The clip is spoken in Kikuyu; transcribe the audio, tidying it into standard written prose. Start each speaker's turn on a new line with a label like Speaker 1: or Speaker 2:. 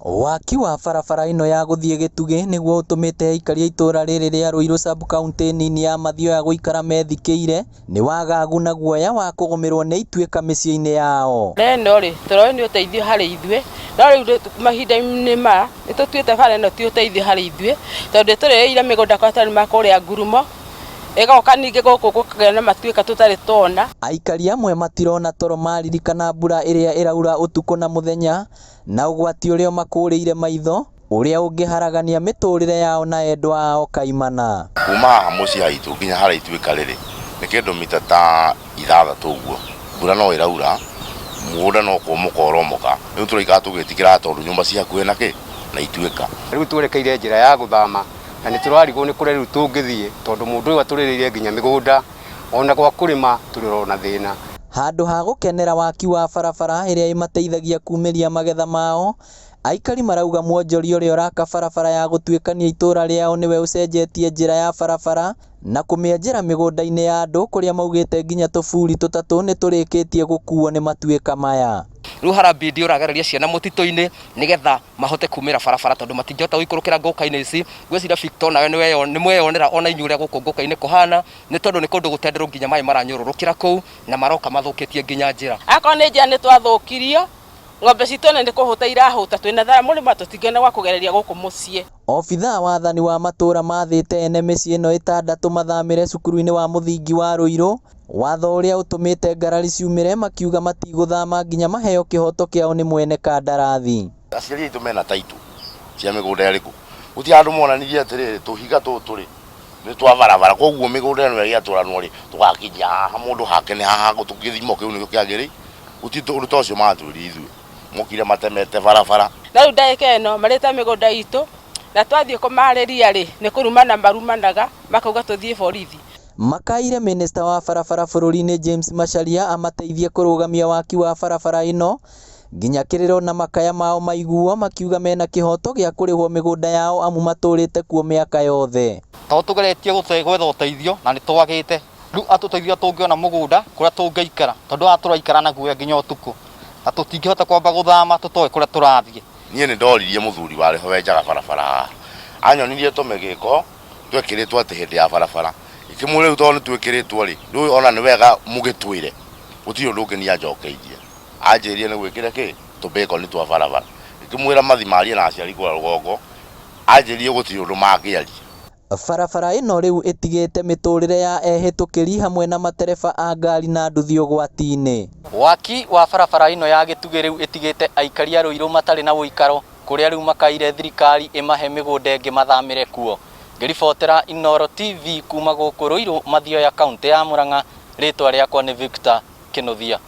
Speaker 1: Waki wa barabara ĩno ya gũthiĩ Gĩtugĩ nĩguo ũtũmĩte aikari a itũra rĩrĩ rĩa Ruiru sub-kauntĩ nini ya Mathioya gũikara methikĩire nĩ wagagu na guoya wa kũgũmĩrwo nĩ ituĩka mĩciĩ-inĩ yao.
Speaker 2: Bara ĩno rĩ, tũroĩ nĩ ũteithio harĩ ithuĩ, no rĩu mahinda-inĩ maya nĩ tũtuĩte bara ĩno ti ũteithio harĩ ithuĩ, tondũ ĩtũrĩrĩire mĩgũnda kũrĩa tũrarĩma kũrĩa ngurumo, ĩgoka ningĩ gũkũ gũkagĩa na matuĩka tũtarĩ tuona.
Speaker 1: Aikari amwe matirona toro maririkana mbura ĩrĩa ĩraura ũtukũ na mũthenya na ũgwati ũrĩa ũmakũrĩire maitho ũrĩa ũngĩharagania mĩtũrĩre yao na endwa ao kaimana.
Speaker 3: Kuma haha mũciĩ haitũ nginya harĩa ituĩka rĩrĩ nĩ kĩndũ mita ta 6 ũguo. Mbura no ĩraura, mũgũnda no kũmomoka ũromoka. Rĩu tũraikara tũgĩtigĩra tondũ nyũmba ci hakuhĩ na kĩ na ituĩka.
Speaker 4: Rĩu twerekeire njĩra ya gũthama na nĩ tũrarigwo nĩ kũrĩa rĩu tũngĩthiĩ tondũ mũndũ ũyũ atũrĩrĩire nginya mĩgũnda ona gwa kũrĩma tũrĩ na thĩna.
Speaker 1: Handũ ha gũkenera waki wa barabara ĩrĩa ĩmateithagia kumĩria magetha mao, aikari marauga mwonjoria ũrĩa ũraka barabara ya gũtuĩkania itũra rĩao nĩwe ũcenjetie njĩra ya barabara na kũmĩenjera mĩgũnda-inĩ ya andũ kũrĩa maugĩte nginya tũburi tũtatũ nĩ tũrĩkĩtie gũkuo nĩ matuĩka maya.
Speaker 5: Rĩu harambindi ũragereria ciana mũtitũ-inĩ nĩgetha mahote kumĩra barabara tondũ matingĩhota gũikũrũkĩra ngũka-inĩ ici. Ngwĩciria Victor nawe nĩ mweyonera ona inyuĩ ũrĩa gũkũ ngũka-inĩ kũhana, nĩ tondũ nĩ kũndũ gũtenderũ nginya maĩ maranyũrũrũkĩra kũu na maroka mathũkĩtie nginya njĩra.
Speaker 2: Akorwo nĩ njĩra nĩ twathũkirio, ng'ombe citũ nĩ kũhũta irahũta, twĩna thara mũrĩmo tũtingĩona gwa kũgereria gũkũ mũciĩ.
Speaker 1: Obithaa wathani wa matũra mathĩte ene mĩciĩ ĩno 6 mathamĩre cukuru-inĩ wa mũthingi wa Ruiru, watho ũrĩa ũtũmĩte ngarari ciumĩre makiuga matigũthama nginya maheo kĩhoto kĩao nĩ mwene kandarathi.
Speaker 3: Aciari aitũ mena taitũ cia mĩgũnda ĩrĩkũ? Gũtirĩ handũ monanirie atĩrĩrĩ tũhiga tũtũ rĩ nĩ twa barabara, koguo mĩgũnda ĩno ĩgĩatũranwo rĩ tũgakinyia haha mũndũ hake nĩ haha gĩthimo kĩu nĩkĩo kĩagĩrĩire. Gũtirĩ ũndũ ta ũcio matwĩrire ithuĩ, mokire matemete barabara.
Speaker 2: Na rĩu ndagĩka ĩno marĩte mĩgũnda itũ na twathiĩ kũmarĩria rĩ nĩ kũrumana marumanaga makauga tũthiĩ borithi.
Speaker 1: Makaire minista wa barabara bũrũri-inĩ James Macharia amateithie kũrũgamia waki wa barabara ĩno nginya kĩrĩro na makaya mao maiguo makiuga mena kĩhoto gĩa kũrĩhwo mĩgũnda yao amu matũrĩte kuo mĩaka yothe.
Speaker 5: To tũgeretie gwetha ũteithio na nĩ twagĩte, rĩu atũteithia tũngĩona mũgũnda kũrĩa tũngĩikara tondũ haha tũraikara na guoya nginya ũtukũ na tũtingĩhota kwamba gũthama tũtoĩ kũrĩa tũrathiĩ.
Speaker 3: Niĩ nĩ ndoririe mũthuri warĩ ho wenjaga barabara haha, anyonirie tũmĩgĩko twekĩrĩtwo atĩ hĩndĩ ya barabara, ikĩmwĩra rĩu tondũ nĩ twĩkĩrĩtwo rĩ, rĩu ona nĩ wega mũgĩtwĩre, gũtirĩ ũndũ ũngĩ niĩ anjokeirie. Anjĩrire nĩ gwĩkĩre kĩ tũbĩkoni twa barabara, ngĩmwĩra mathi marie na aciari kũrĩa rũgongo, anjĩrire gũtirĩ ũndũ mangĩaria.
Speaker 1: Barabara ĩno rĩu ĩtigĩte mĩtũrĩre ya ehĩtũkĩri hamwe na matereba a ngari na nduthi ũgwati-inĩ.
Speaker 5: Waki wa barabara ĩno ya Gĩtugĩ rĩu ĩtigĩte aikari a Ruiru matarĩ na ũikaro kũrĩa rĩu makaire thirikari ĩmahe mĩgũnda ĩngĩ mathamĩre kuo. Ngĩribotera Inooro TV kuma gũkũ Ruiru Mathioya kaunti ya Murang'a, rĩtwa rĩakwa nĩ Victor Kinuthia.